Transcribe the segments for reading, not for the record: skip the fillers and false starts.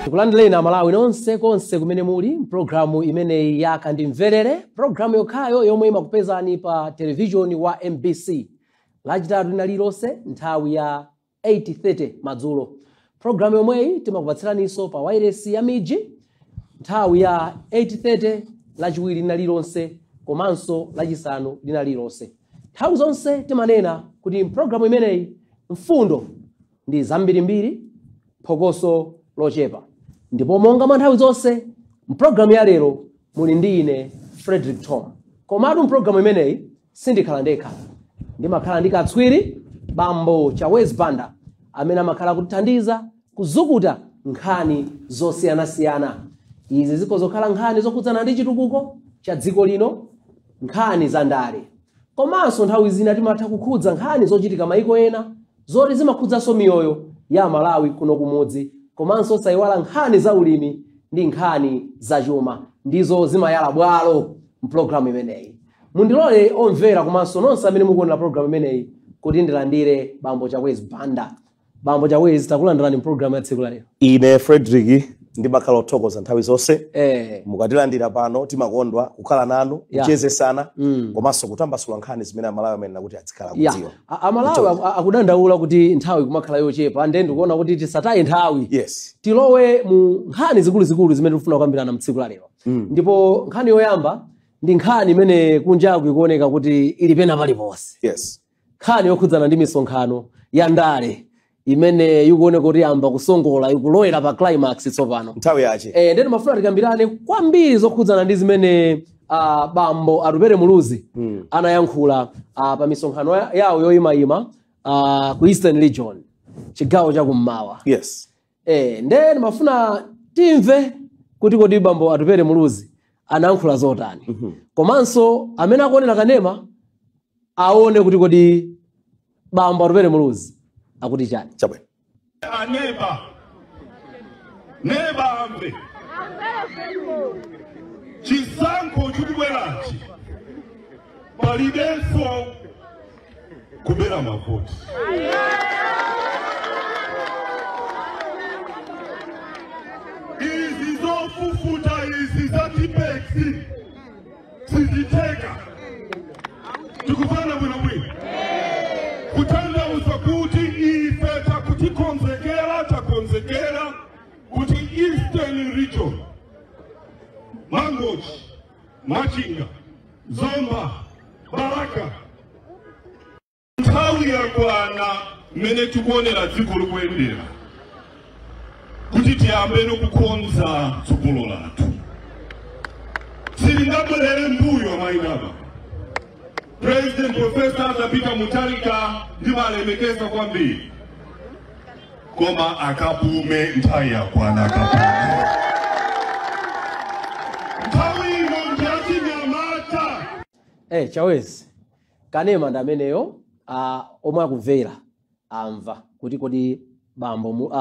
Tikulandireni Amalawi nonse konse kumene muli mpulogalamu imeneyi ya Kandimverere, pulogalamu yokhayo yomwe imakupezani pa televishoni wa MBC Lachitatu lina lililonse nthawi ya 8:30 madzulo. Pulogalamu yomweyi timakupatsiraninso pa wairesi ya Miji nthawi ya 8:30 Lachiwiri lina lililonse komanso Lachisanu lina lililonse. Nthawi zonse timanena kuti mpulogalamu imeneyi mfundo ndi zambirimbiri, phokoso lochepa. Ndipo monga mwa nthawi zonse, mpulogalamu ya lero muli ndi ine Frederick Tom. Komatu mpulogalamu imeneyi sindikhala ndekha, ndimakhala ndi katswiri Bambo Chawezi Banda amene amakhala kutithandiza kuzukuta nkhani zosiyanasiyana. Izi zikhozokhala nkhani zokhudzana ndi chitukuko cha dziko lino, nkhani za ndale, komanso nthawi zina timatha kukhudza nkhani zochitika maiko ena zoti zimakhudzanso miyoyo ya Malawi kuno kumudzi, komanso sayiwala nkhani za ulimi ndi nkhani zachuma, ndizo zimayala bwalo mpulogalamu imeneyi. Mundilole omvera komanso nonse amene mukuonera pulogalamu imeneyi kuti ndilandire Bambo Chawezi Banda. Bambo Chawezi, takulandirani mpulogalamu ya tsiku la lero. Ine Frederick ndimakhala othokoza nthawi zonse mukatilandira pano. Timakondwa kukhala nanu, kuchezesana komanso kutambasula nkhani zimene Amalawi amene kuti azikhala kudziwa. Amalawi akudandaula kuti nthawi kumakhala yochepa, nde ndikuona kuti tisataye nthawi, tilowe mu nkhani zikuluzikulu zimene tikufuna kukambirana mtsiku la lero. Ndipo nkhani yoyamba ndi nkhani imene kunjaku ikuoneka kuti ili pena paliponse, nkhani yokhudzana ndi misonkhano ya ndale imene ikuoneka kuti yamba kusongola, ikulowera pa climax tsopano. Nthawi yache. Ndiye timafuna tikambirane kwambiri zokhudzana ndi zimene Bambo Atupele Muluzi anayankhula pa misonkhano yawo yoyimayima ku Eastern Region, chigawo chakummawa. Ndiye timafuna timve kuti kodi Bambo Atupele Muluzi anayankhula zotani, komanso amene akuonera kanema aone kuti kodi Bambo Atupele Muluzi akuti chani. Chabwino. Aneba neba amve chisankho chikubwerachi, palibenso kubera mavoti. Izi zofufuta, izi za Tipp-Ex siziteka. Tikufana bwinobwino, kutanthauza kuti ife takutikonzekera, takonzekera kuti Eastern Region, Mangochi, Machinga, Zomba, Balaka, nthawi yakwana mmene tikuonera dziko likuyendera kuti tiyambe nokukonza tsogolo lathu. Silingabwerere mbuyo. Amainaba President Professor Arthur Peter Mutharika ndimalemekeza kwambiri, koma akapume, nthawi yakwana akapume. Nthawi ino ndiyachinyamata. Chawezi, kanema ndi ameneyo. Omwe akumvera amva kuti kodi Bambo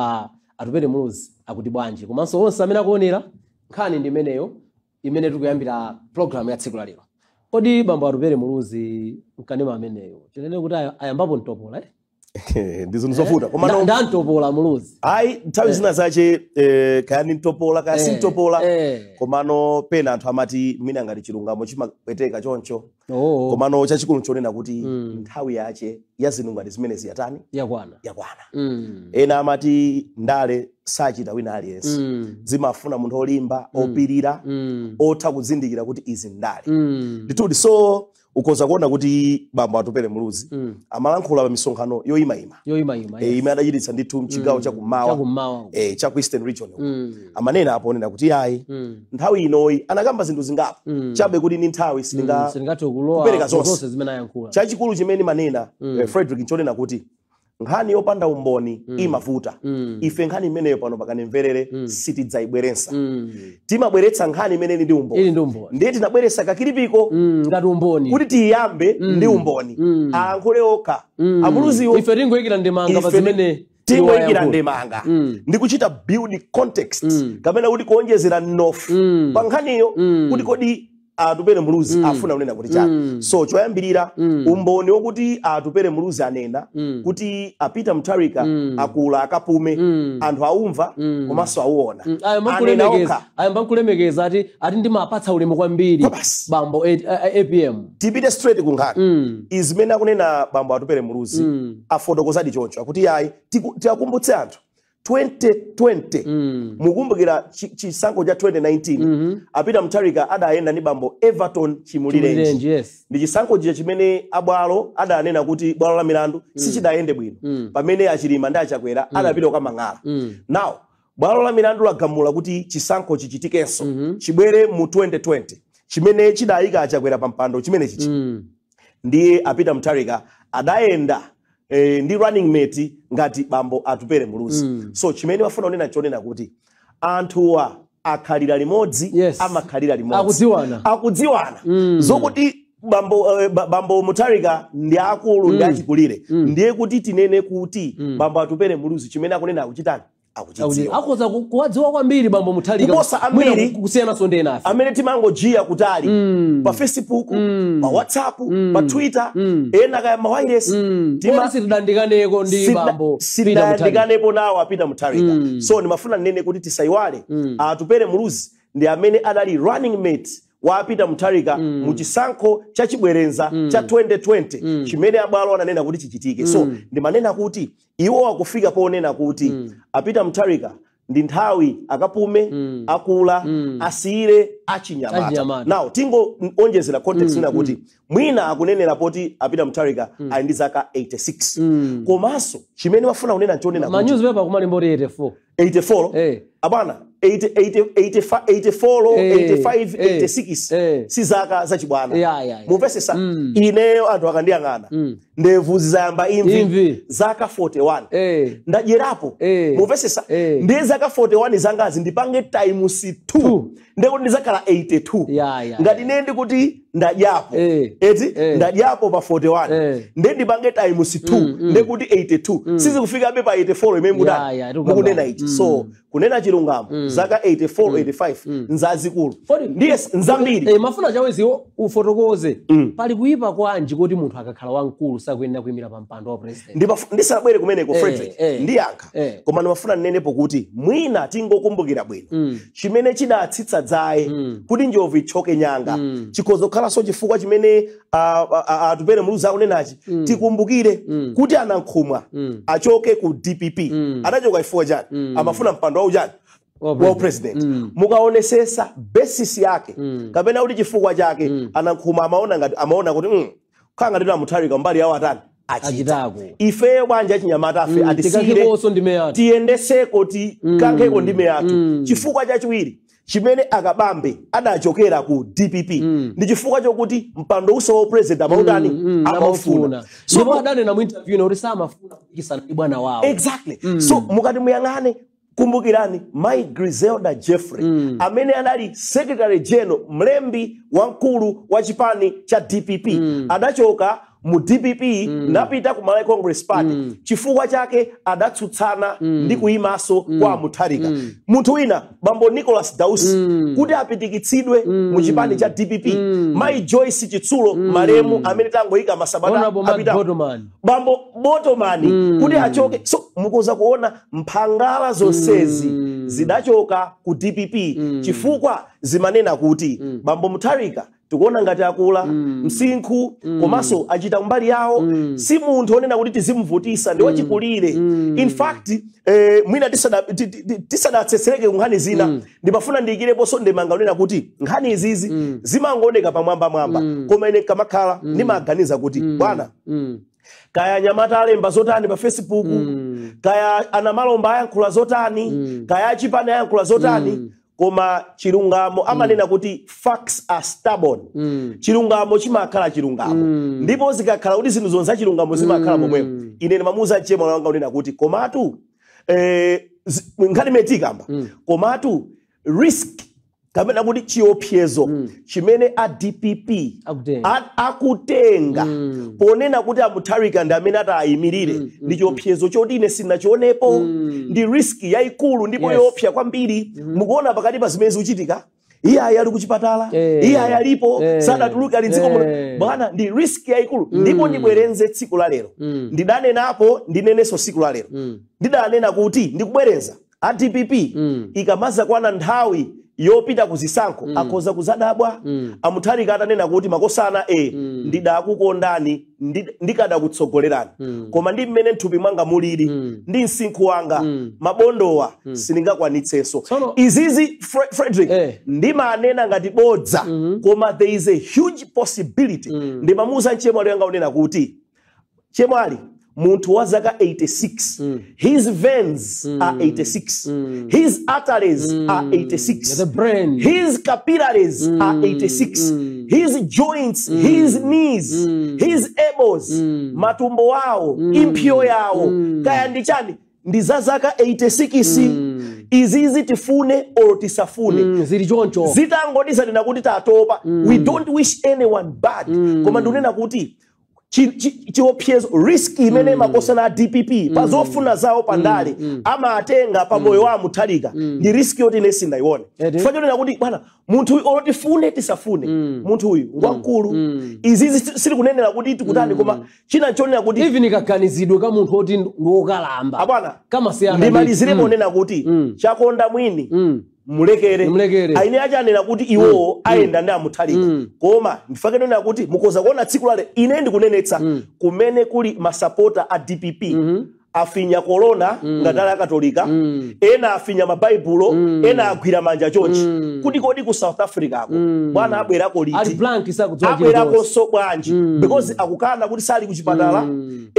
Atupele Muluzi akuti bwanji, komanso onse amene akuonera, nkhani ndi imeneyo imene tikuyambira program ya tsiku la lero. Kodi Bambo Atupele Muluzi mkanema ameneyo tinene kuti ayambapo mtopola, eh? Ndi zinthu zovuta, komano Nda mtopola Muluzi. Ayi, nthawi zina zache kaya ni mtopola, kaya si mtopola, komano pena anthu amati mwina ngati chilungamo chimapweteka choncho, komano chachikulu nchonena kuti nthawi yache ya zinthu ngati zimene ziyatani? Yakwana. Yakwana. Ena amati ndale sachita wina aliyense, zimafuna munthu olimba, opirira, otha kuzindikira kuti izi ndale. Ndithudi, so ukhoza kuona kuti Bambo Atupele Muluzi amalankhula pa misonkhano yoyimayima yoyimayima imene adachititsa ndithu mchigawo chakummawa, chakummawa, cha ku Eastern Region uko. Amanena apo onena kuti ayi, nthawi inoyi, anakamba zinthu zingapo chabe kuti ni nthawi silinga silingathe kulowa kupereka zonse. Zonse zimene ayankhula. Chachikulu chimene manena Frederick nchonena kuti nkhani yopanda umboni imavuta. Ife nkhani imeneyo pano pakanimverere sitidzayibweretsa. Timabweretsa nkhani imene ili ndi umboni. Ili ndi umboni. Ndiye tinabweretsa kakilipiko Ngati umboni kuti tiyambe ndi umboni, ayankhule okha amuluziwo. Ife tingoyikira ndemanga pa Ife zimene tingoyikira iwo ayankhula. ndemanga ndi kuchita build context kapena kuti kuonjezera mnofu pa nkhaniyo kuti kodi Atupele Muluzi afuna kunena kuti chani? So choyambirira, umboni wokuti Atupele Muluzi anena kuti a Peter Mutharika akula, akapume, anthu aumva komanso auona. Ayamba Anena nkulemekeza. okha. Ayamba nkulemekeza, ati ndimapatsa ulemu kwambiri Kwa basi. bambo APM. Tipite straight ku nkhani. Izi zimene akunena bambo Atupele Muluzi, afotokozadi choncho, akuti yayi, tiakumbutse anthu 2020, mukumbukira chisankho cha 2019, a Peter Mutharika adayenda ndi bambo Everton Chimulirenji. Chimulirenji, yes. Ndi chisankho chija chimene abwalo adanena kuti bwalo la milandu sichidayende bwino, pamene Achilima ndi Achakwera adapita kukamang'ala. Now bwalo la milandu lagamula kuti chisankho chichitikenso, chibwere mu 2020, chimene chidayika Achakwera pa mpando chimene chichi. Ndiye a Peter Mutharika adayenda ndi running mate ngati bambo Atupele Muluzi. So chimene wafuna kunena, chonena kuti anthuwa akhalira limodzi, amakhalira limodzi. Akudziwana. Akudziwana. Zokuti bambo Mutharika ndi akulu, ndi achikulire, ndiye kuti tinene kuti bambo Atupele Muluzi chimene akunena akuchitani? Akuchidziwa. Akhoza kuwadziwa kwambiri bambo Mutharika Kuposa ambiri. mwina kusiyananso ndi enafe amene timangojiya kutali pa Facebook, pa WhatsApp, pa Twitter, ena kaya mawireless. Kodi sitidandikaneko ndi bambo Peter Mutharika? Sitidayandikanepo nawo a Peter Mutharika. So ndimafuna ndinene kuti tisayiwale, Atupele Muluzi ndi amene adali running mate wa Peter Mutharika mu chisankho cha chibwerenza cha 2020 chimene abwalo ananena kuti chichitike. So ndimanena kuti iwo akufika ponena kuti a Peter Mutharika ndi nthawi akapume, akula, asiyire achinyamata. Achinyamata. Now tingoonjezera context ina kuti mwina akunenera poti a Peter Mutharika ali ndi zaka 86, komanso chimene wafuna kunena nchonena Ma kuti newspaper kumalemba kuti 84. 84. Abwana, 80, 80, 85, 84, 85, 86 si zaka zachibwana. Mumvesesa? Ineyo anthu akandiyang'ana, ndevu zizayamba imvi, Imvi. zaka 41 ndadyerapo. Mumvesesa? Ndiye zaka 41 zangazi ndipange times 2, ndekuti ndizakhala 82. Ngati ine ndikuti ndadyapo, eti, ndadyapo pa 41, ndiye ndipange times 2, ndekuti 82, sizikufikabe pa 84 imene mukutani, mukunena ichi. So kunena chilungamo, zaka 84, 85 nzazikulu, ndiye nzambiri. Mafuna chaweziwo ufotokoze, pali kuyipa kwanji kuti munthu akakhala wamkulu sakuyenera kuyimira pa mpando wa president? Ndisanabwere kumeneko, Frederick, ndiyankha, koma ndimafuna ndinenepo kuti mwina tingokumbukira bwino chimene chidatsitsa dzaye kuti njovu itchoke nyanga, chikhoza kukhalanso chifukwa chimene Atupele Muluzi akunenachi. Tikumbukire kuti Anankhumwa achoke ku DPP, adachoka chifukwa chani? Amafuna mpando wawo chani? Wa Wa president. Mukaonesesa basis yake, kapena kuti chifukwa chake, Anankhumwa amaona ngati, amaona kuti khala ngati Amutharika mbali yawo atani? Achita. Achitako. Ifeyo bwanji achinyamata afe atisiyire Tikankheko ndime yathu. tiyendeseko, tikankheko ndime yathu. Chifukwa chachiwiri chimene Akabambe adachokera ku DPP ndi chifukwa chokuti mpando uso wa president amautani? Amaufuna. Amaufuna. So Ndipo adanena mu interview ino kuti samafuna kupikisana ndi bwana wawo. Exactly. So mukati muyang'ane, kumbukirani mai Griselda Jeffrey, amene anali secretary general, mlembi wamkulu wa chipani cha DPP, adachoka mu DPP napita ku Malawi Congress Party. Chifukwa chake adatsutsana ndi kuyimaso kwa Mutharika. Munthu wina, bambo Nicholas Dausi, kuti apitikitsidwe mu chipani cha DPP, mai Joyce Chitsulo, malemu amene tangoyika masabata Honorable Mark apita, Botoman. bambo Botomani, kuti achoke. So mukuza kuona mphangala zonsezi zidachoka ku DPP chifukwa zimanena kuti bambo Mutharika tikuona ngati akula msinkhu, komanso achita mbali yawo, si munthu onena kuti tizimvutisa, ndi wachikulire. In fact, mwina tisanatsetsereke ku nkhani zina, ndimafuna ndiyikireponso ndemanga onena kuti nkhani izizi zimangooneka pamwambamwamba, koma ine kamakhala ndimaganiza kuti bwana, kaya anyamata alemba zotani pa Facebook, kaya anamalomba ayankhula zotani, kaya achipani ayankhula zotani, koma chilungamo, amanena kuti facts are stubborn, chilungamo chimakhala chilungamo. Ndipo zikakhala kuti zinthu zonse zachilungamo zimakhala momwemo. Ine ndimamuuza mchemwali wanga unena kuti komatu nkhani imene tikamba, komatu risk kapena kuti chiopsezo chimene a DPP Akutenga. Akutenga ponena kuti Amutharika ndi amene atayimirire ndi chiopsezo choti ine sindinachionepo, ndi risk yayikulu ndipo yoopsa kwambiri. Mukuona pakati pa zimene zikuchitika, Iye ayi, ali kuchipatala. Iye ayi, alipo, sadatuluke, ali dziko muno. Bwana, ndi risk yayikulu. Ndipo ndibwerenze tsiku la lero, ndidanenapo, ndinenenso tsiku la lero, ndidanena kuti, ndikubwerenza, a DPP ikamaza kwana nthawi yopita kuzisankho, akhoza kuzadabwa aMutharika atanena kuti, "Makosana, ndidakukondani, ndikadakutsogolerani, koma ndi mmene mthupi mwanga mulili ndi msinkhu wanga, mabondowa sindingakwanitsenso." Izizi, Frederick, ndimanena ngati bodza, koma there is a huge possibility. Ndimamuuza mchemwali wanga unena kuti, "Chemwali, munthu wa zaka 86, his veins are 86, his arteries are 86, The brain. his capillaries are 86, his joints, his knees, his elbows, matumbo awo, impsyo yawo, kaya ndi chani, ndi za zaka 86. Izizi tifune olo tisafune, Zili choncho. Zitangoti zanena kuti tatopa." We don't wish anyone bad, koma ndikunena kuti chiopsezo, risk imene makosana a DPP pa zofuna zawo pandale amatenga pa moyo wa Mutharika ndi risk yoti ine sindayione. Chifukwa chonena kuti, bwana, munthu uyu, olo tifune tisafune, munthu uyu ngwamkulu. Izizi sitikunenera kuti tikutani, koma china chonena kuti Even kaganizidwe ka munthu oti ndi wokalamba abwana, kamasiyana. Ndimalizire ponena kuti chakonda mwini mulekere. Mulekere. Aine achanena kuti iwowo ayenda ndi aMutharika, koma ndifake nena kuti mukhoza kuona tsiku lale, ine ndikunenetsa, kumene kuli masapota a DPP afinya korona ngati ali akatolika, ena afinya mabaibulo, ena agwira manja chonchi kuti, kodi ku South Africa ako bwana abwerako Ali liti? blank, sakudziwa chilichonse. Abwerakonso bwanji? Because akukana kuti sali kuchipatala,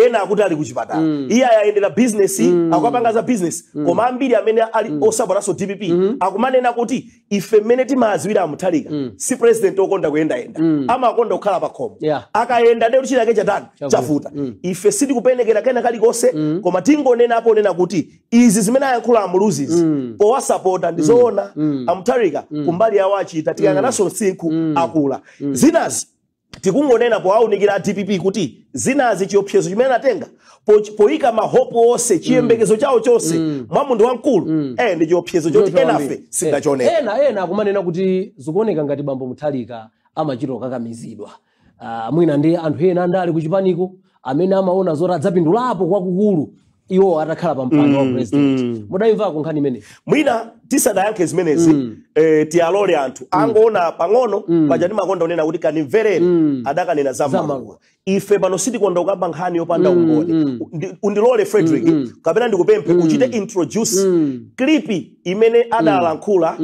ena akuti ali kuchipatala. Iye ayendera business, akukapanga za business, koma ambiri amene ali osapotanso DPP akumanena kuti, ife mmene timaziwira aMutharika, si president okonda kuyendayenda, amakonda kukhala pakhomo. Akayenda ndiye kuti chinake chatani? Chavuta. Chavuta. Ife sitikupenekera kena kalikonse, koma tingonenapo nena kuti izi zimene ayankhula aMuluzizi powasapota ndizoona. AMutharika kumbali yawo achita, tikayang'ananso msinkhu akula. Zinazi tikungonena powaunikira a DPP kuti zinazi, chiopsezo chimene anatenga poyika mahope onse, chiyembekezo chawo chonse mwa munthu wamkulu, ndi chiopsezo choti enafe singachioneka. Ena akumanena kuti zikuoneka ngati bambo Mutharika amachita kukakamizidwa, mwina ndi anthu ena andali kuchipaniko amene amaona zoti adzapindulapo kwakukulu iwo atakhala pa mpando wa president. Mudayimvako nkhani imeneyi? Mwina tisadayankhe zimenezi, tiyalole anthu angoona pang'ono. Paja ndimakonda kunena kuti kanimverere adakanena za Za maluwa. Ife pano sitikonda kukamba nkhani yopanda umboni. Undilole Frederick, kapena ndikupemphe uchite introduce clip imene adalankhula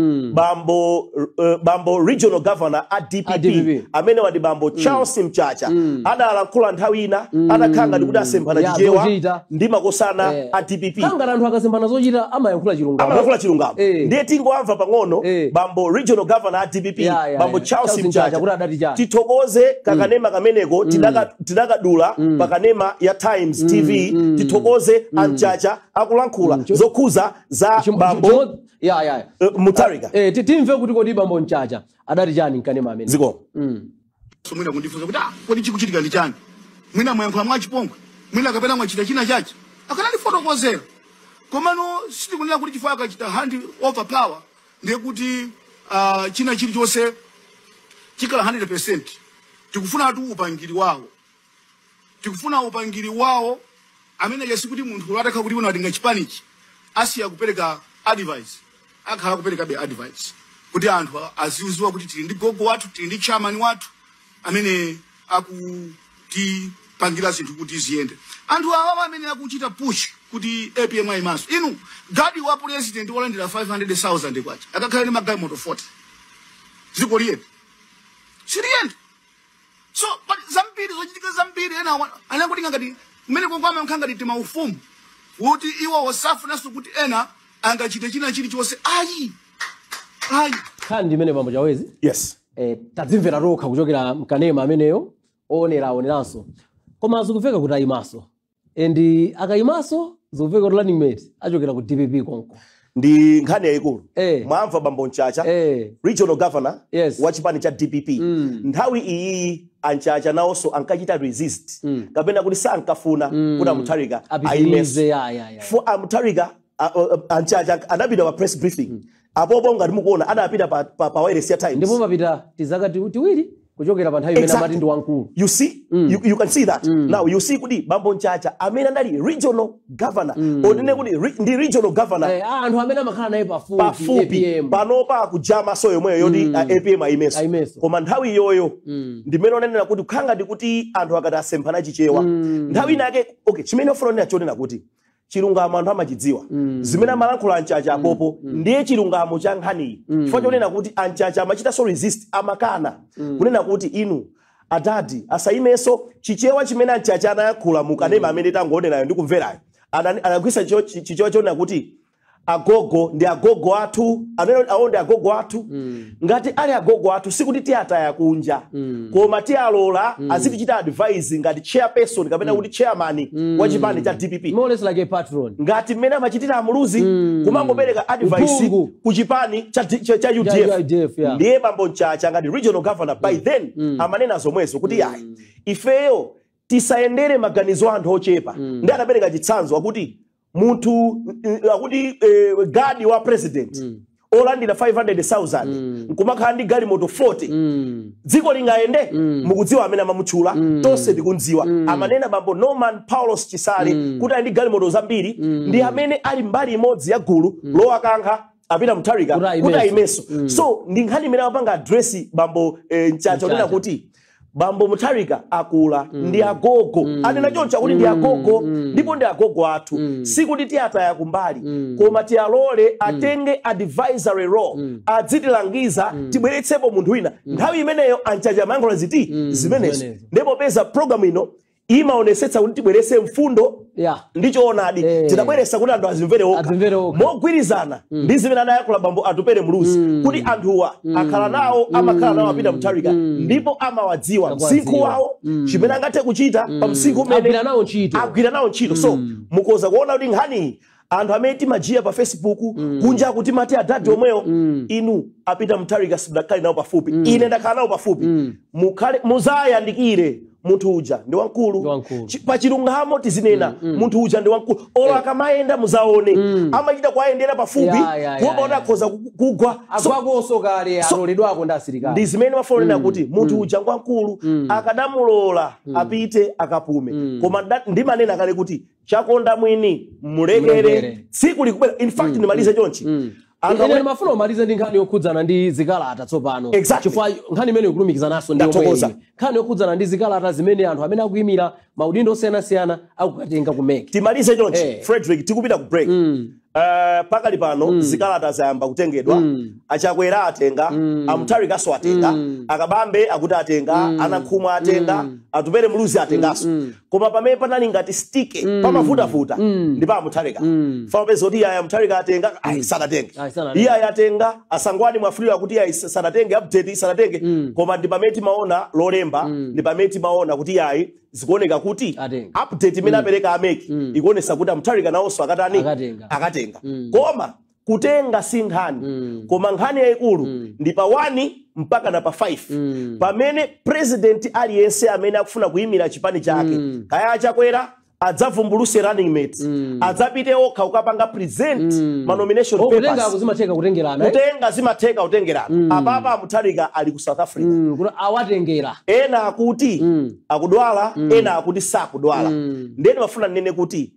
bambo regional governor a DPP, A DPP. amene wadi bambo Charles Mchacha, adalankhula nthawi ina atakhala ngati kuti asemphana Chichewa zochita. ndi makosana a DPP. Kangati anthu akasembana zochita amayankhula chilungamo. Amalankhula chilungamo. Ndiye tingowamva pang'ono bambo regional governor a DPP, bambo Charles Charles Mchacha, Mchacha, kuti adati chani. Tithokoze kakanema kameneko, tidakadula pakanema ya Times TV. Tithokoze aMchacha akulankhula zokhuza za bambo Ya. Mutharika. Timve kuti kodi bambo Mchacha adati chani mkanema amene. Ziko. So mwina kundifunsa kuti, "Ah, kodi chikuchitika ndi chani? Mwina mwayankhula mwachipongwe, mwina kapena mwachita china chachi," akanandifotokozera. Komano sitikunena kuti chifukwa akachita hand over power ndiye kuti china chilichonse chikhala 100. Tikufuna tu upangiri wawo, tikufuna upangiri wawo amene chasi kuti munthu atakhala kuti unatenga chipanichi asiya kupereka advice, akhala kuperekabe advice kuti anthu aziuziwa kuti tili ndi gogo wathu, tili ndi chairman wathu amene akutipangira zinthu kuti ziyende. Anthu awawa amene akuchita push kuti APM ayimanso, inu, guard wa president wolandira 500,000 kwacha akakhala ndi magalimoto 40, dziko liyende siliyende? So but zambiri zochitika zambiri, ena anakuti ngati kumene konkwama ngati timaufumu kuti iwo osafunanso kuti ena angachite china chilichonse. Ayi, ayi. Nkhani ndimene, bambo Chawezi, Yes. Tadzimvera tokha kuchokera mkanema ameneyo, oonera aoneranso, koma zikuveka kuti ayimaso, and akayimaso zikuveka kuti running mate achokera ku DPP konko. Ndi nkhani yayikulu. Mwamva bambo Mchacha, regional governor wa chipani cha DPP. Nthawi iyiyi aMchacha nawonso ankachita resist, kapena kuti sankafuna kuti aMutharika ayimenso. Apitirize, ya. For aMutharika Anchacha anapita pa press briefing apopo, ngati mukuona, adapita pa wireless ya Times. Ndipo mapita tizaka 2 kuchokera pa nthawi imene amati ndi wamkulu. You see, you can see that now. You see kuti bambo Mchacha amene anali regional governor, onene kuti ndi regional governor, Anthu amene amakhala naye pafupi, pafupi, APM. Panopa akujama so yomweyo yoti APM ayimeso. Ayimeso. Koma nthawi iyoyo ndimene onenera kuti kukhala ngati kuti anthu akati asemphana Chichewa nthawi inake. Okay, chimene ofuna onena chonena kuti chilungamo anthu amachidziwa. Zimene amalankhula Anchacha apopo ndiye chilungamo cha nkhaniyi, chifukwa chonena kuti Anchacha amachita resist, amakana kunena kuti inu adadi asayimenso. Chichewa chimene Anchacha anayankhula mu kanema amene tangoonerayo ndi kumverayo, anagwisa Chichewa chonena kuti agogo ndi agogo athu, amene awo ndi agogo athu. Ngati ali agogo athu, sikuti tiyataya kunja, koma tiyalola azitichita advise ngati chairperson kapena kuti chairman wa chipani cha DPP. More or less like a patron. Ngati mmene amachitira Amuluzi, kumangopereka advice Uphungu. ku chipani cha UDF. UDF, yeah. Ndiye bambo Mchacha ngati regional governor by then amanena zomwezo kuti yayi, ifeyo tisayendere maganizo anthu ochepa. Ndi anapereka chitsanzo akuti munthu akuti gadi wa president olandira 500,000 nkumakhala ndi galimoto 40, dziko lingayende? Mukudziwa amene amamutchula, tonse tikundziwa. Amanena bambo Norman Paulos Chisale kuti ali ndi galimoto zambiri, ndi amene ali mbali imodzi ya gulu lowakankha apita Mutharika kuti ayimenso. Kuti ayimenso. So ndi nkhani imene amapanga address bambo Mchacha unena Mchacha. kuti bambo Mutharika akula, ndi agogo. Anena choncho kuti ndi agogo ndipo ndi agogo athu, sikuti tiyataya kumbali, koma tiyalole atenge advisory role, adzitilangiza, tibweretsepo munthu wina. Nthawi imeneyo Anchacha amayankhula ziti zimenezo. Zimenezo. Ndipo peza program ino imaonesetsa kuti tibweretse mfundo ndi choonadi, tidabweretsa kuti anthu azimvere okha. Azimvere okha. Mogwirizana ndi zimene anayankhula bambo Atupere Muluzi kuti anthuwa akhala nawo, amakhala nawo apita Mutharika, ndipo amawadziwa Akuwadziwa. msinkhu wawo, chimene angathe kuchita pa msinkhu umene Agwira nawo ntchito. Agwira nawo ntchito. So mukoza kuona kuti nkhaniyi, anthu amene timajiya pa Facebook kunja kuti mati adadi omweyo, inu apita Mutharika simudakhale nawo pafupi. Ine ndakhala nawo pafupi. Mukhale muzayandikire munthu uja ndi wamkulu. Ndi wamkulu. Pa chilungamo tizinena, munthu uja ndi wamkulu. Olo akamayenda muzaone amachita kuayendera pafupi kuopa kuti akhoza kugwa. So, Agwakonso kale, aloledwako ndi asilikali. Ndi zimene mafonera kuti munthu uja ngwamkulu, akadamulola apite akapume. Koma ndimanena kale kuti chakonda mwini mulekere, Mulekere. tsiku likubwera. In fact, ndimalize chonchi. Anthu Ine ndimafuna umalize ndi nkhani yokhudzana ndi zikalata tsopano, Exactly. chifukwa nkhani imene ikulumikizananso ndi yomwe Ndathokoza. iyi. Nkhani yokhudzana ndi zikalata zimene anthu amene akuyimira maudindo osiyanasiyana akukatenga ku MEC. Timalize chonchi, Frederick, tikupita ku break. Pakali pano zikalata zayamba kutengedwa. Achakwera atenga, Amutharikaso atenga, Akabambe akuti atenga, Anankhumwa atenga, Atupere Muluzi atenganso. Koma pamene panali ngati sticky, pamavutavuta, ndi pa Amutharika. Famapeza kuti iye Amutharika atenga, ayi, sanatenge. Ayi, sanatenge. Iye atenga, Asangwani Mwafuliro akuti iye sanatenge update, sanatenge. Koma ndi pamene timaona Lolemba, ndi pamene timaona kuti iyayi, zikuoneka kuti Atenga. update imene apereka a MEC ikuonesa kuti Amutharika nawonso akatani? Akatenga. Akatenga. Koma kutenga si nkhani, koma nkhani yayikulu ndi pa 1 mpaka na pa 5, pamene president aliyense amene akufuna kuyimira chipani chake, kaya Achakwera adzavumbuluse running mate, adzapite okha kukapanga present ma nomination Kutenga papers. kuzimatheka kutengerana, eh? Kutenga zimatheka kutengerana. Apapa Amutharika ali ku South Africa. Kuti awatengera. Ena akuti akudwala, ena akuti sakudwala. Ndiye ndimafuna ndinene kuti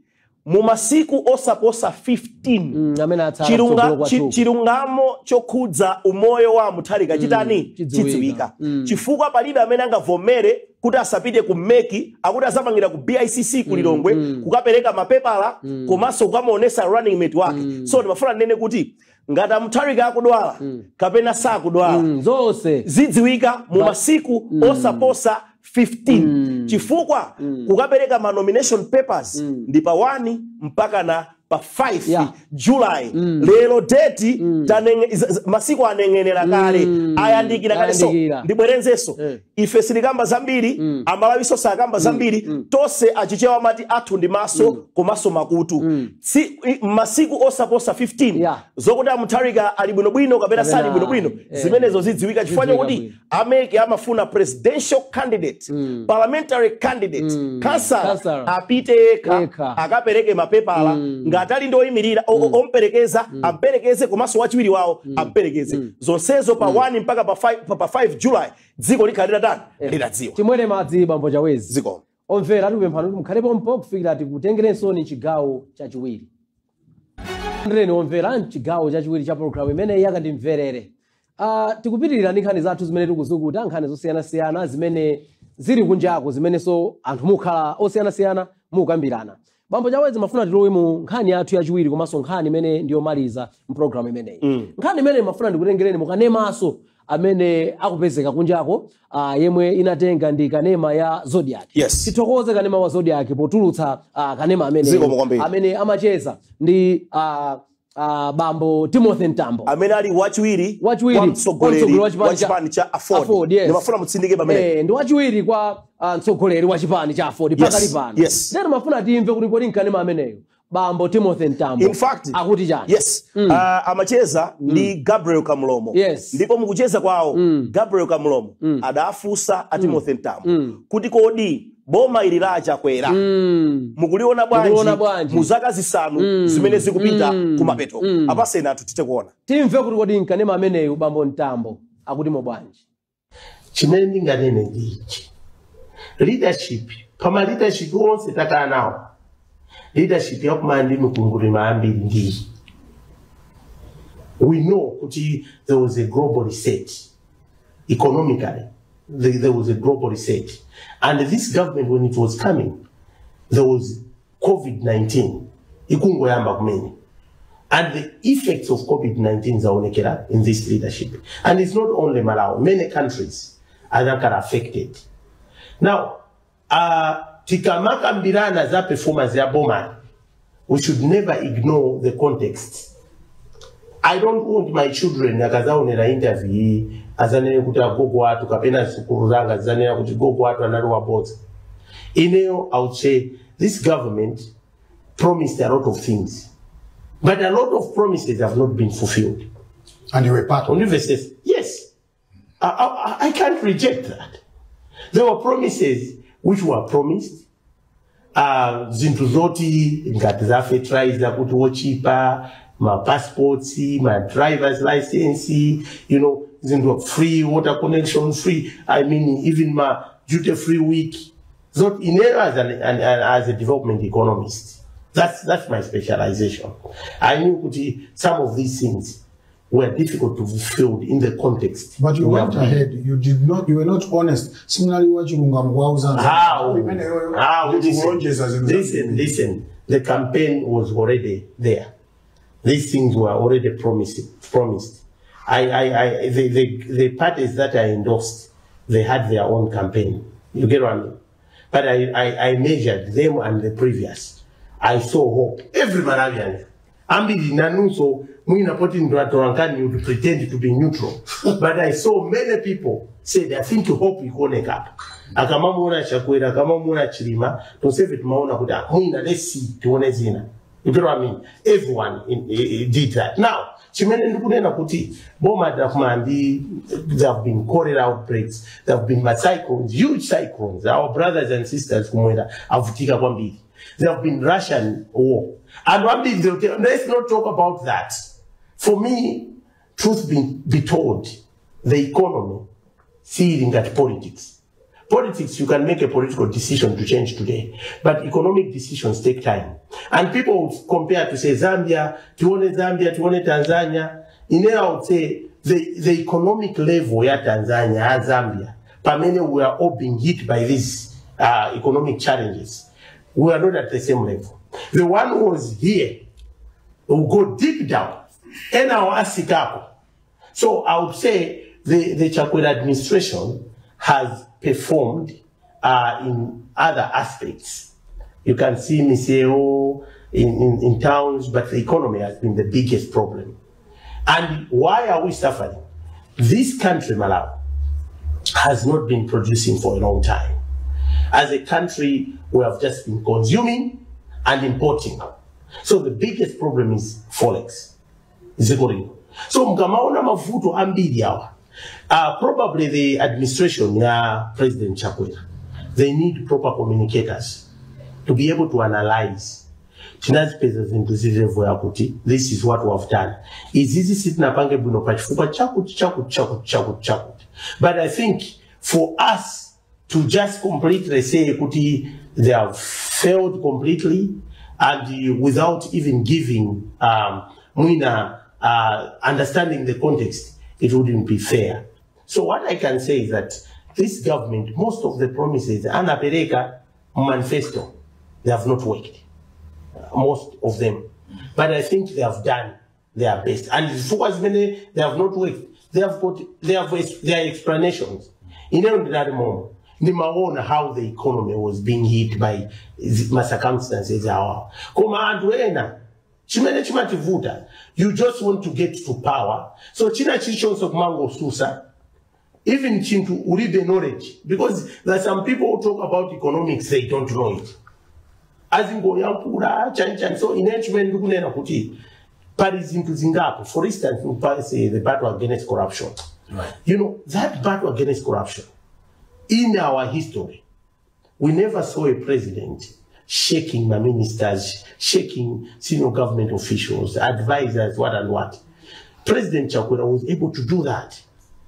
mu masiku osaposa 15 Amene atsala kutsogolo kwathu. Chilungamo chokhudza umoyo wa Mutharika chitani? Chidziwika. Chidziwika, chifukwa palibe amene angavomere kuti asapite ku MEC, akuti azapangira ku BICC ku Lilongwe kukapereka mapepala komanso kukamuonesa running mate wake. So ndimafuna ndinene kuti ngati Amutharika akudwala kapena sakudwala, Zonse zidziwika mu masiku osaposa 15, chifukwa kukapereka ma nomination papers ndi pa 1 mpaka na pa 5 July. Lero date masiku aneng'enera kale, ayandikira kale. So Ayandikira. ndibwerenzenso, Ife sitikamba zambiri, Amalawiso sakamba zambiri. Tonse Achichewa amati athu ndi maso komanso makutu. Masiku osaposa 15, zokuti aMutharika ali bwinobwino kapena sali bwinobwino, zimenezo zidziwika chifukwa Zidziwika chokuti bwino. A MEC amafuna presidential candidate, parliamentary candidate, kansala Kansala. apite yekha, Yekha. akapereke mapepala. Ngati ali ndi oyimirira, omperekeza, amperekeze, komanso wachiwiri wawo amperekeze. Zonsezo pa 1 mpaka pa 5, pa 5 July dziko likhala litatani, litadziwa. Timwere madzi, bambo Chawezi. Zikomo. Omvera, tikupemphani kuti mukhale pompo kufikira tikutengerenso chigawo chachiwiri. Ndireni omvera mchigawo chachiwiri cha programu imene Yakandimverere. Tikupitirira ndi nkhani zathu zimene tikuzukuta, nkhani zosiyanasiyana zimene zili kunjako, zimenenso anthu mukhala osiyanasiyana mukambirana. Bambo Chawezi, mafuna tilowe mu nkhani yathu yachiwiri komanso nkhani imene ndiyomaliza mpulogalamu imeneyi. Nkhani imene mafuna ndikutengereni mukanemaso amene akupezeka kunjako, yemwe inatenga ndi kanema ya Zodiac. Tithokoze kanema wa Zodiac potulutsa kanema amene Zikomo kwambiri. amene amacheza ndi bambo Timothy Mtambo, amene ali wachiwiri wachiwiri kwa mtsogoleri wa chipani wa chipani cha AFORD. AFORD, yes. Ndimafuna mutsindike pamene. Ndi wachiwiri kwa mtsogoleri wa chipani cha AFORD pakali pano. Then mafuna timve kuti kodi mkanema ameneyo bambo Timothy Mtambo In fact, akuti chani? Yes, amacheza ndi Gabriel Kamlomo. Ndipo mukucheza kwawo, Gabriel Kamlomo adafunsa a Timothy Mtambo kuti kodi boma ili la Chakwera mukuliona Mukuliona bwanji bwanji? mu zaka 5 zimene zikupita kumapeto? Apasena anthu tite kuona. Timve kuti kodi mkanema ameneyu bambo Mtambo akuti mo bwanji. Chimene ndinganene ndi ichi: leadership, pama leadership onse takhala nawo, leadership yakumana ndi mikungulima ambiri ndiyi. We know kuti there was a global reset economically. There was a global reset, and this government, when it was coming, there was COVID-19 ikungoyamba kumene, and the effects of COVID-19 zaonekera in this leadership. And it's not only Malawi, many countries are that are affected. Now, tikamakambirana za performance ya boma, we should never ignore the context. I don't want my children akazaonera interview iyi azanene kuti agogo athu, kapena zukulu zanga zizanena kuti gogo athu anali wabodza. Ineyo, I would say this government promised a lot of things, but a lot of promises have not been fulfilled. And you were part of it. Universities, yes. I can't reject that. There were promises which were promised. Zinthu zoti ngati za fertilizer kuti wochipa, ma passports, ma driver's license, zinthu free water connection, free, I mean, even ma duty free week. So ineyo as a development economist, that's my specialization. I knew kuti some of these things were difficult to fulfill in the context. But you we went have been. Ahead. You did not. You were not honest. Similarly, wachilungamo kwauzana. How? How? Listen, Kulonjeza zinthu. Listen, listen. The campaign was already there. These things were already promised. Promised. The parties that I endorsed, they had their own campaign. You get what I mean? But I measured them and the previous. I saw hope. Every Malawian. Ambiri nanunso mwina poti ndatolankhani, you pretend to be neutral. But I saw many people said, "I think hope ikuoneka apa." Akamamuona Chakwera, akamamuona Chilima, tonsefe tumaona kuti ah, mwina let's see, tione zina. You get what I mean? Everyone did that. Now, chimene ndikunena kuti boma takumana ndi, there have been cholera outbreaks, there have been cyclones, huge cyclones. Our brothers and sisters kumwera avutika kwambiri. There have been Russian war. And one thing they'll tell, let's not talk about that. For me, truth be told, the economy, seeing at politics. Politics, you can make a political decision to change today, but economic decisions take time. And people would compare to say Zambia, tione Zambia, tione Tanzania. In there, I would say the economic level ya Tanzania and Zambia, pamene we are all being hit by these economic challenges, we are not at the same level. The one who was here will go deep down. And our asikako. So I would say the Chakwera administration has performed in other aspects. You can see Miseo in towns, but the economy has been the biggest problem. And why are we suffering? This country, Malawi, has not been producing for a long time. As a country, we have just been consuming and importing. So the biggest problem is forex. Dziko lino. So mukamaona mavuto ambiri awa, probably the administration ya President Chakwera, they need proper communicators to be able to analyze. Tinazipeza zinthu zilevo yakuti this is what we have done, izizi sitinapange bwino pachifukwa chakuti, chakuti, chakuti, chakuti, chakuti. But I think for us to just completely say kuti they have failed completely and without even giving mwina understanding the context, it wouldn't be fair. So what I can say is that this government, most of the promises anapereka manifesto, they have not worked, most of them. But I think they have done their best. And for as many they have not worked, they have got they have their explanations. In that moment, ndimaona how the economy was being hit by my circumstances awa. Koma anthu ena chimene chimativuta, you just want to get to power. So china chilichonse kumangosusa, even chinthu ulibe knowledge, because there are some people who talk about economics, they don't know it. Azingoyankhula chanichani. So ine chimene ndikunena kuti pali zinthu zingapo. For instance, say the battle against corruption. That battle against corruption, in our history, we never saw a president shaking my ministers, shaking senior government officials, advisors, what and what. President Chakwera was able to do that.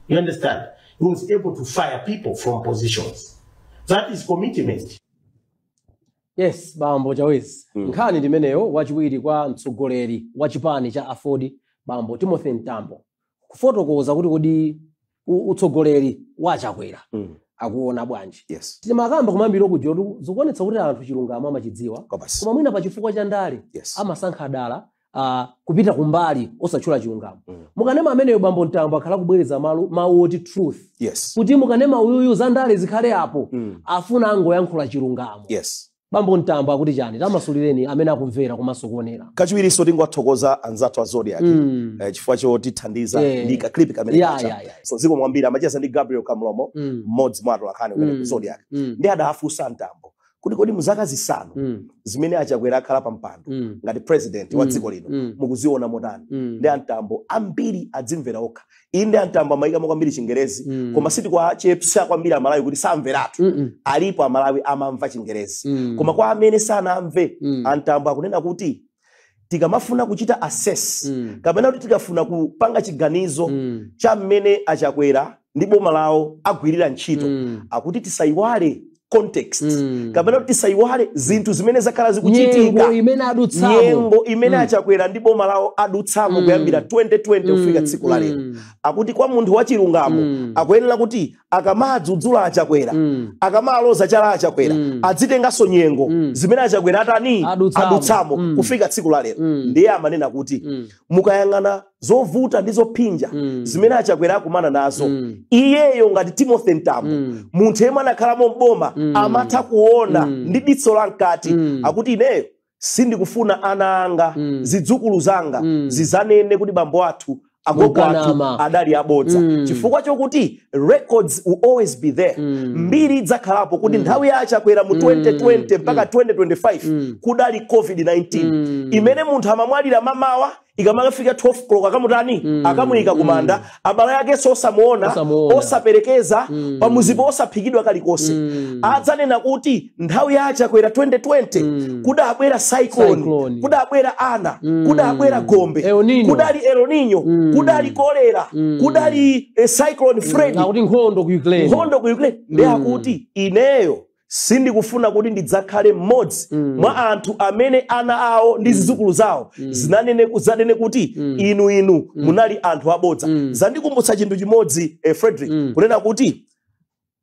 You understand? He was able to fire people from positions. That is commitment. Yes, bambo Chawezi, nkhani ndimeneyo. Wachiwiri kwa mtsogoleri wa chipani cha AFORD, bambo Timothy Mtambo, kufotokoza kuti kodi utsogoleri wa Chakwera akuona bwanji. Timakamba kumambiro kuja kuti zikuonetsa kuti anthu chilungamo amachidziwa, koma mwina pachifukwa cha ndale amasankha dala kupita kumbali osatchula chilungamo. Mukanema ameneyo, bambo Mtambo akhala kubwereza mawu oti truth, kuti mukanema uyuyu za ndale zikhale apo, afuna angoyankhula chilungamo. Bambo Mtambo akuti chani? Tamasulireni amene akumvera komanso kuonera. Kachiwirinso tingowathokoza anzathu a Zodiak chifukwa chotithandiza ndi ka clip kamene kacha. So zikomo kwambiri. Amacheza ndi Gabriel Kamlomo, mmodzi mwa atolankhani kumene ku Zodiak, ndi adafunsa Mtambo kuti kodi muzaka 5 zimene aChakwera akhala pa mpando ngati president wa dziko lino, mukuziona motani? Ndi aMtambo ambiri adzimvera okha. Inde, aMtambo amayikamo kwambiri Chingerezi, koma sitikuwachepsa kwambiri Amalawi kuti samveratu. Alipo Amalawi amamva Chingerezi, koma kwa amene sanamve, aMtambo akunena kuti tikamafuna kuchita assess kapena kuti tikafuna kupanga chiganizo cha mmene aChakwera ndi boma lawo agwirira ntchito, akuti tisayiwale context kapena kuti tisayiwale zinthu zimene zakhala zikuchitika, nyengo imene adutsamo, nyengo imene aChakwera ndi boma lawo adutsamo kuyambira 2020 kufika tsiku la lero. Akuti kwa munthu wachilungamo, akuyenera kuti akamadzudzula aChakwera, akamaloza chala aChakwera, adzitenganso nyengo zimene aChakwera atani? Adutsamo. Adutsamo kufika tsiku la lero. Ndiye amanena kuti mukayang'ana zovuta ndi zophinja zimene aChakwera akumana nazo, iyeyo ngati Timothy Mtambo, munthu yemwe anakhalamo mboma, amatha kuona ndi diso la mkati. Akuti ineyo sindikufuna ana anga, zidzukulu zanga zizanene kuti bambo athu, agogo athu Mukanama. adali abodza, chifukwa chokuti records will always be there. Mbiri idzakhalapo kuti nthawi ya aChakwera mu 2020 mpaka 2025 kudali COVID-19 imene munthu amamwalira mamawa, ikamakafika 12 o'clock akamutani? Akamuyika kumanda, abale akenso osamuona, Osamuona. osaperekeza, pamuzipo osaphikidwa kalikonse. Adzanena kuti nthawi ya aChakwera 2020 kudabwera cyclone, Cyclone. kudabwera Ana, kudabwera Gombe, El Nino. kudali El Nino, kudali kolera, kudali Cyclone Freddy, Akuti nkhondo ku Ukraine. Nkhondo ku Ukraine. Ndi akuti ineyo sindikufuna kuti ndidzakhale mmodzi mwa anthu amene ana awo ndi zidzukulu zawo zanene kuti inu munali anthu abodza. Zandikumbutsa chinthu chimodzi, Frederick, kunena kuti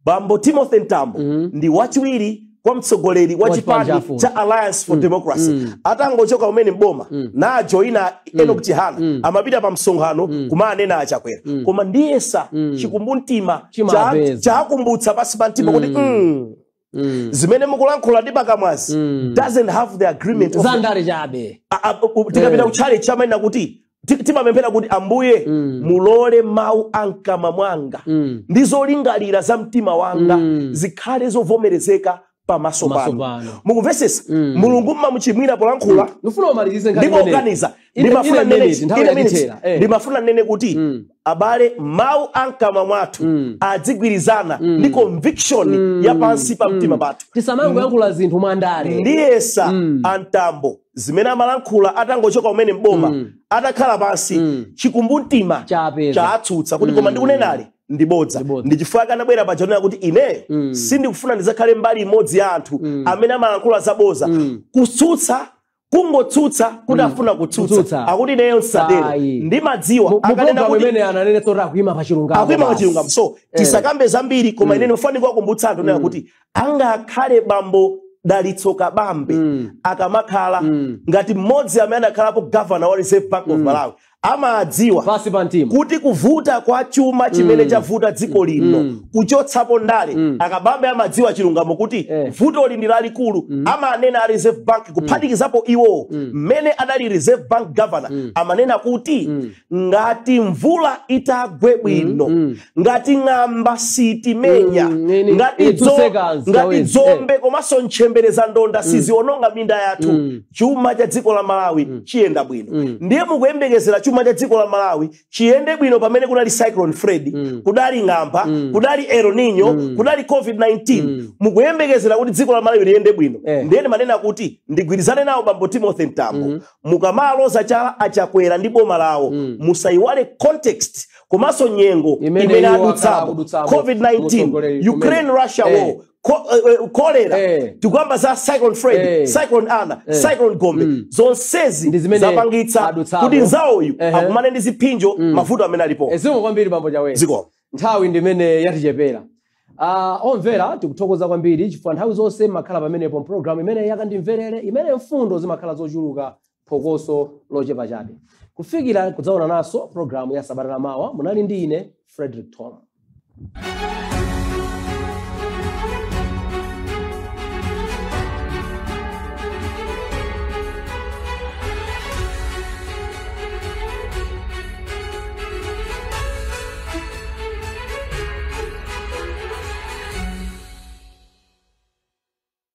bambo Timothy Mtambo ndi wachiwiri kwa mtsogoleri wa wa chipani chipani cha AFORD. cha Alliance for Democracy. Atangochoka umene mboma najoyina Enoch Chihana, amapita pa msonkhano kumanena aChakwera, koma ndiyesa chikumbumtima Chimapeza. chakumbutsa pasi pa mtima kuti zimene mukulankhula ndi pakamwazi doesn't have the agreement of Zandale chabe. Tikapita kutchale chamanena kuti Timapemphera kuti, "Ambuye, mulole mawu a mkamwa mwanga ndi zolingalira za mtima wanga zikhale zovomerezeka pamaso Pamaso panu." panu. Mukumvesesa? Mulungu mmamuchimwira polankhula Ndifuna umalizize nkhani imeneyi. ndimoganiza. Ndimafuna Ine nene minute, nthawi ine minute. yatithera. Ndimafuna nene kuti, abale, mawu a mkamwa mwathu adzigwirizana ndi conviction ya pansi pa mtima pathu. Tisamangoyankhula zinthu mwandale. Ndiyesa antambo zimene amalankhula atangochoka umene mboma, atakhala pansi, chikumbumtima Chapeza. chatsutsa kuti koma ndikunenali ndibodza. Ndibodza. Ndi chifukwa kanabwera paja kuti ineyo sindikufuna ndizakhale mbali imodzi ya anthu amene amalankhula zaboza, kutsutsa, kungotsutsa kuti afuna kutsutsa. Kutsutsa. Akuti ineyo nsadere. Ayi. Ndimadziwa Mu akanena program kuti imene ananene tsoti akuyima pa chilungamo akuyima pa basi. chilungamo. So tisakambe zambiri, koma ine ndimafuna kuwakumbutsa anthu nena kuti angakhale bambo Dalitso Kabambe akamakhala ngati mmodzi amene anakhalapo governor wa Reserve Bank of Malawi, amadziwa pasi pa mtima kuti kuvuta kwa chuma chimene chavuta dziko lino, kuchotsapo ndale, akabambe amadziwa chilungamo kuti vutoli ndi lalikulu. Amanena a Reserve Bank, kuphatikizapo iwowo mmene adali Reserve Bank governor, amanena kuti ngati mvula itagwe bwino, ngati ng'amba sitimenya, ngati in two seconds, ngati Kawezi. dzombe komanso ntchembere za ndonda siziononga minda yathu, chuma cha dziko la Malawi chiyenda bwino. Ndiye mukuyembekezera chuma cha dziko la Malawi chiyende bwino pamene kunali Cyclone Freddy, kudali ng'amba, kudali El Nino, kudali COVID-19? Mukuyembekezera kuti dziko la Malawi liyende bwino? Ndiye ndimanena kuti ndigwirizane nawo bambo Timothy Mtambo, mukamaloza chala achakwera ndi boma lawo, musayiwale context komanso nyengo imene imene iwo akhala adutsamo. akudutsamo COVID-19, mutsogoleri Ukraine kumene. Russia war, cholera, tikuyamba za Cyclone Freddy, Cyclone Ana, Cyclone Gombe, zonsezi Ndi zimene zapangitsa adutsamo. kuti nzawoyu akumane ndi ziphinjo, mavuto amene alipo. Zikomo kwambiri, bambo Chawezi. Zikomo. Nthawi ndimene yatichepera. Omvera, tikuthokoza kwambiri chifukwa nthawi zonse makhala pamenepo mpulogalamu imene yakandimverere, imene mfundo zimakhala zochuluka, phokoso lochepa chabe. Kufikira kudzaonananso programu ya sabata lamawa, munali ndi ine, Frederick Tom.